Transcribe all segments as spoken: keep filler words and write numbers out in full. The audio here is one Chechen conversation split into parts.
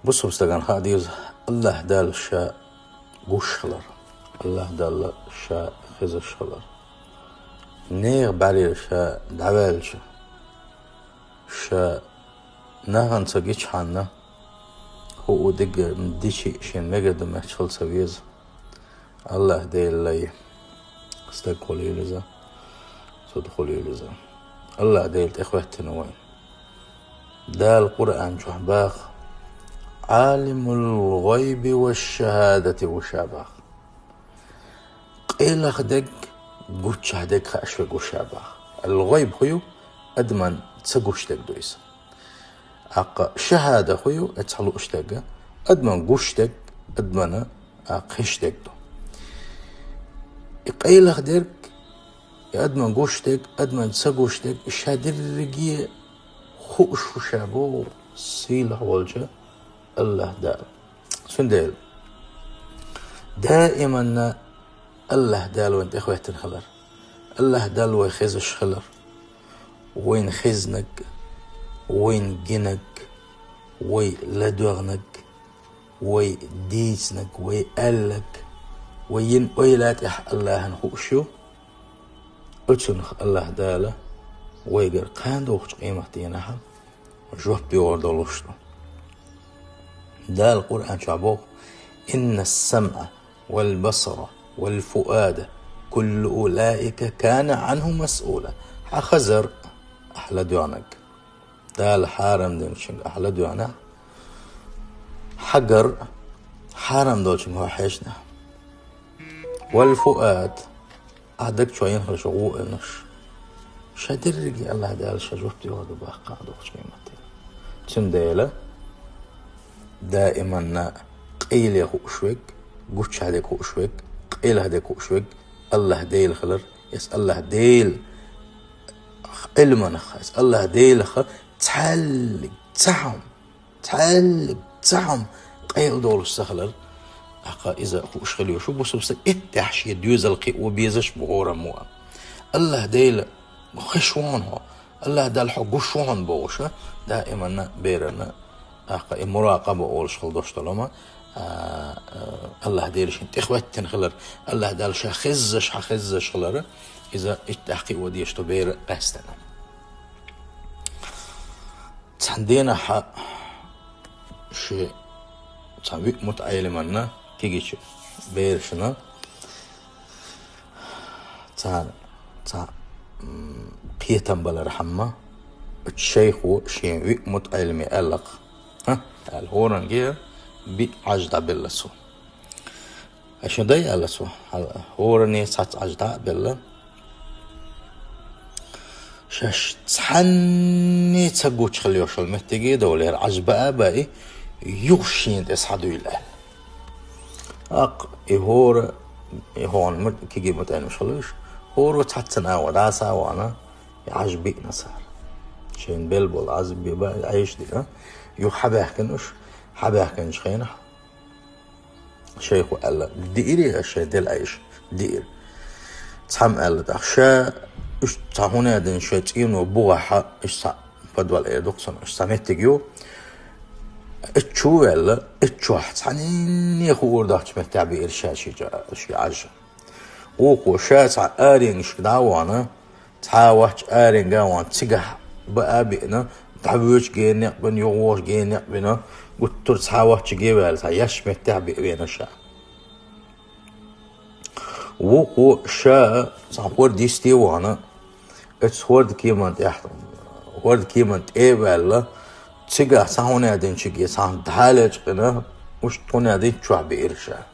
Бусалба стагана хаа деза АллахӀ Далла ша гуш хилар, АллахӀ Далла ша хезаш хилар. Нехан бӀарера ша дӀаваьлча, ша нахана ца гичхьана, хӀу дигга дичи шен мегарда мачхал ца веза. АллахӀ Дела лай стаг хуьлийла иза, цу тӀа хуьлийла иза. АллахӀ Дела тӀехӀоьттина вай. Дала Къуръан чохь баха: «Ӏалимул гӀайби ва шахадати» ву ша баха. Къайлаха дерг, гуччахь дерг хууш верг ву ша баха. Ал-гӀайб хӀу ю, адаман ца гуш дерг ду иза. ТӀаккха шахада хӀу ю, эцхьа лууш дерг, адаман гуш дерг, адамана а, кхиш дерг ду. И къайлаха дерг, и адаман гуш дерг, адаман ца гуш дерг, и ша дерриге хууш ву ша боху сийлахь волчу АллахӀ Дала. Цундела даиманна АллахӀ Дала вайна тӀехӀоьттина хилар, АллахӀ Далла вай хезаш хилар, вайна хезнарг, вайна гинарг, вай ладоьгӀнарг, вай дийцинарг, вай аьлларг, вай йина ойла тӀехь АллахӀана хууш ю, оцунах АллахӀ Дала вайгара кхана догӀучу къематдийнахь жоп йогӀур долуш ду. Дала Къуръан чохь боху: «Инна ас-самъа вал басара вал фуада куллу улаика кана Ӏанху масъула». Хьан хазар, ахь ладоьгӀнарг, Дала хьарам динчуьнга ахь ладоьгӀнехь, хьан гар, хьарам долчуьнга хьо хьежнехь. Вал фуад, ахь даг чохь йина хилла шу гӀо а йинарш. Ша дерриге АллахӀ Дала ша жоп йогӀур ду баха кхана догӀучу къематдийнахь. Цундела даиманна къайле хууш верг, гуччахь дерг хууш верг, къайлаха дерг хууш верг АллахӀ Дела хилар, эс АллахӀ Дела Ӏилманах, эс АллахӀ Делах цхьаьллиг, цхьа хӀума, цхьаьллиг, цхьа хӀума къайла долуш ца хилар, тӀаккха иза хууш хила йиш ю бусалба стаг, иттех шен доьзал кхио безаш бу хӀораммо. АллахӀ Дела хезаш ву хьуна хьо, АллахӀ Далла хьо гуш ву хьуна бохуш, даиманна берана, тӀаккха и муракъаба олуш хила дош долу хӀума, а, а, АллахӀ Дела шен тӀехӀоьттина хилар, АллахӀ Далла ша хеззаш, хьан хеззаш хилар, иза иттех кхио дезаш ду бер а къаьстина. Цхьана дийнахь шен цхьа виъ мутаӀелиманна кегийчу берашна цхьа, цхьа, м, кхетам балархьама, оцу шайхо шен виъ мутаӀелиме аьлла-кх: «ХӀа, — аьлла, — хӀоранге биъ Ӏаж дӀабелла цо». Аша дай аьлла цо, хьала хӀоране цхьацца Ӏаж дӀа а белла. Шаьш цхьанне ца гучу хила йиш йолу меттиге а довлера, Ӏаж баа а баий, юха шена тӀе схьадуьйла аьлла. ТӀаккха и хӀора, и хӀора ма-, кегий мутаӀелимаш хила уьш, хӀора цхьаццана агӀо дӀаса а вахана, и Ӏаж биъна цара. Шайна белла болу Ӏаж би-, ба-, Ӏаж диъна, юха хьабаьхкина уьш, хьабаьхкинчу хенахь, шайхо аьлла: «Диира аш шайн делла Ӏайша?» Диира. Цхьамма аьлла тӀаккха: «Ша, уьш цхьа хӀун а дина, шайн цӀено бугӀахьа, уьш цхьа подвал эр ду-кх цунах, уьш цхьа меттиг ю. Эцчу ваьлла, эцчохь цхьанне хуур доцчу меттехь биира ша ши ча-, ши Ӏаж. Вукхо ша цхьа аренгашка дӀа а вахана, цхьа а вач, аренга а вахана, цигахь баа а биъна, дӀавоьдуш гена некъ бина, юхавогӀуш гена некъ бина, гуттар а цхьа а вач а гена ваьлла, цхьа еш меттехь биъна вена ша. Вукхо ша цхьа хӀорд йисте а вахана, оцу хӀордан кеман тӀехь, хӀордан кеман тӀе а ваьлла, цигахь цхьа хӀун а динчуьнга цхьа дӀа а лечкъина, уьш тхуна а динчохь биира ша».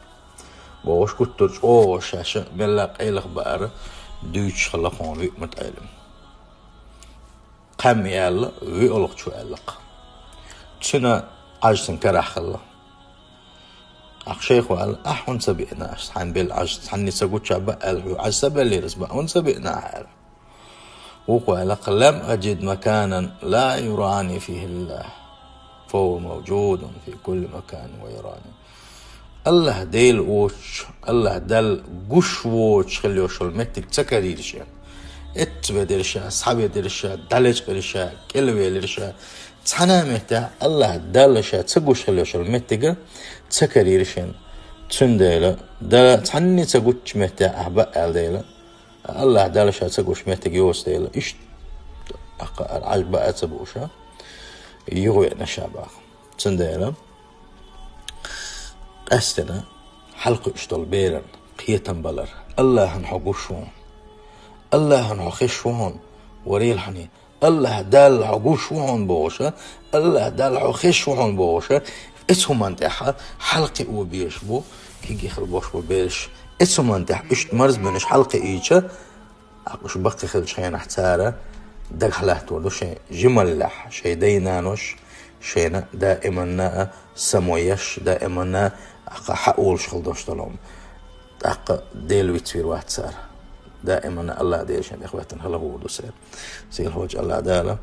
Бохуш гуттар а чӀогӀа шаьш мелла а къайлаха баар дуьйцуш хилла хӀора виъ мутаӀелим. Кхаьмма и аьлла, виъалгӀачо аьлла-кх: «Цуьнан Ӏаж цуьнан карахь хилла». ТӀаккха шайхо аьлла: «Ахь хӀунда ца биъна, аш хьайн белла Ӏаж цхьанне ца гучча баа аьлла, хьоьга Ӏаж ца беллера ас баа, хӀунда ца биъна ахь?» аьлла. Вукхо аьлла-кх: «Лам аджид маканан ла юрани фихи Аллах, фа хува мавджудун фи кулли макан ва юрани». АллахӀ Дела воцуш, АллахӀ Далла гуш воцуш хила йиш йолу меттиг ца карийра шена. Эццабедира ша, схьаведира ша, дӀалечкъира ша, кӀелвелира ша, Цхьана меттехь Аллахь Далла ша ца гуш хилла йолу меттига ца карийра шена. Цундела Дала цхьанне ца гуччу меттехь ахьа баа аьлла дела, Аллахь Далла ша ца гуш меттиг йоцу дела, иштта аккха ара Ӏаж баа ца бууша, юха веана ша баха. Цундела къаьстина хьалакхуьуш долу беран кхетам балар. Аллахьан хьо гуш ву хьуна. Аллахьан хьо хеш ву хьуна, варел хьуна. Аллахь Далла хьо гуш ву хьуна бохуша, Аллахь Далла хьо хеш ву хьуна бохуша, эцу хӀуманна тӀехь хьалакхио беш бу, кегий хила бош бу бераш. Эцу хӀуманна тӀехь иштта марзбинаш хьалакхиийча, Аккха уьш баккхий хиллачу хенахь цара дагахь латтор ду шайн жималлехь, шайн дай-нанош шайна даиманна а само еш, даиманна а хьаолуш хила долуш долу хӀума. ТӀаккха Дела вицвийр вац цара. Даиманна Аллахь Дела шайн тӀехӀоьттина хила гӀур ду церан. Сийлахьчу Аллахь Дала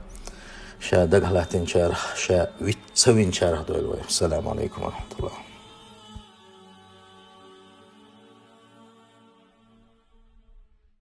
ша дагахь латтийначарах, ша виц ца винчарах дойла вай. Ассаламу алейкум ва рахматуллах.